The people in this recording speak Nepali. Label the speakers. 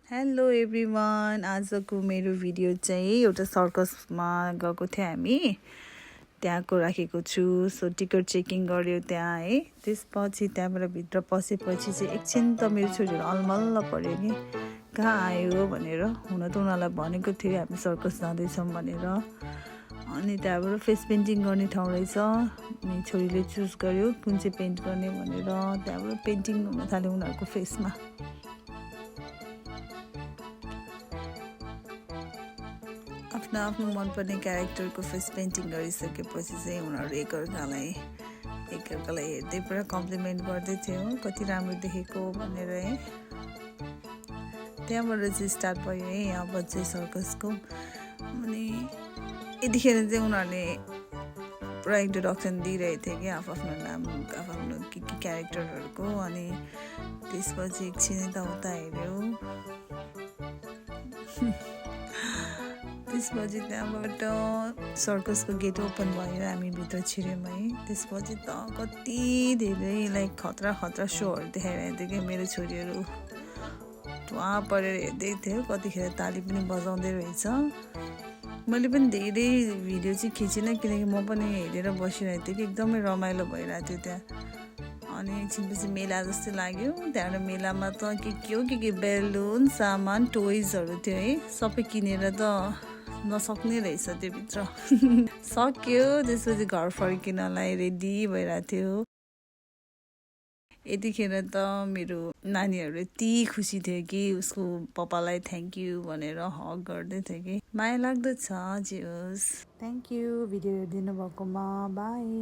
Speaker 1: हेलो एभ्रिवान, आजको मेरो भिडियो चाहिँ एउटा सर्कसमा गएको थियौँ हामी। त्यहाँको राखेको छु। सो टिकट चेकिङ गर्यो त्यहाँ है। त्यसपछि त्यहाँबाट भित्र पसेपछि चाहिँ एकछिन त मेरो छोरीहरू अलमल्ल पऱ्यो नि, कहाँ आयो भनेर। हुन त उनीहरूलाई भनेको थियो हामी सर्कस जाँदैछौँ भनेर। अनि त्यहाँबाट फेस पेन्टिङ गर्ने ठाउँ रहेछ। अनि छोरीले चुज गर्यो कुन चाहिँ पेन्ट गर्ने भनेर। त्यहाँबाट पेन्टिङ हुन थाल्यो उनीहरूको फेसमा। आफ्नो आफ्नो मनपर्ने क्यारेक्टरको फेस पेन्टिङ गरिसकेपछि चाहिँ उनीहरू एकअर्कालाई हेर्दै पुरा कम्प्लिमेन्ट गर्दै थियो, कति राम्रो देखेको भनेर है। त्यहाँबाट चाहिँ स्टार्ट भयो है अब चाहिँ सर्कसको। अनि यतिखेर चाहिँ उनीहरूले पुरा इन्ट्रोडक्सन दिइरहेको थियो कि आफ्नो नाम, आफ्नो के क्यारेक्टरहरूको। अनि त्यसपछि एकछिन यताउता हेऱ्यो। त्यसपछि त्यहाँबाट सर्कसको गेट ओपन भयो, हामी भित्र छिर्यौँ है। त्यसपछि त कति धेरै लाइक खतरा सोहरू देखाइरहेको थियो कि मेरो छोरीहरू वहाँ परेर हेर्दै थियो। कतिखेर ताली पनि बजाउँदै रहेछ। मैले पनि धेरै भिडियो चाहिँ खिचिनँ किनकि म पनि हेरेर बसिरहेको थिएँ कि एकदमै रमाइलो भइरहेको थियो त्यहाँ। अनि एकछिनपछि मेला जस्तै लाग्यो। त्यहाँबाट मेलामा त के बेलुन, सामान, टोइजहरू थियो है। सबै किनेर त नसक्ने रहेछ त्यो भित्र। सक्यो। त्यसपछि घर फर्किनलाई रेडी भइरहेको थियो। यतिखेर त मेरो नानीहरू यति खुसी थियो कि उसको पप्पालाई थ्याङ्क यू भनेर हग गर्दै थियो कि। माया लाग्दो छ। जे होस्, थ्याङ्क यू भिडियो हेरिदिनु भएकोमा। बाई।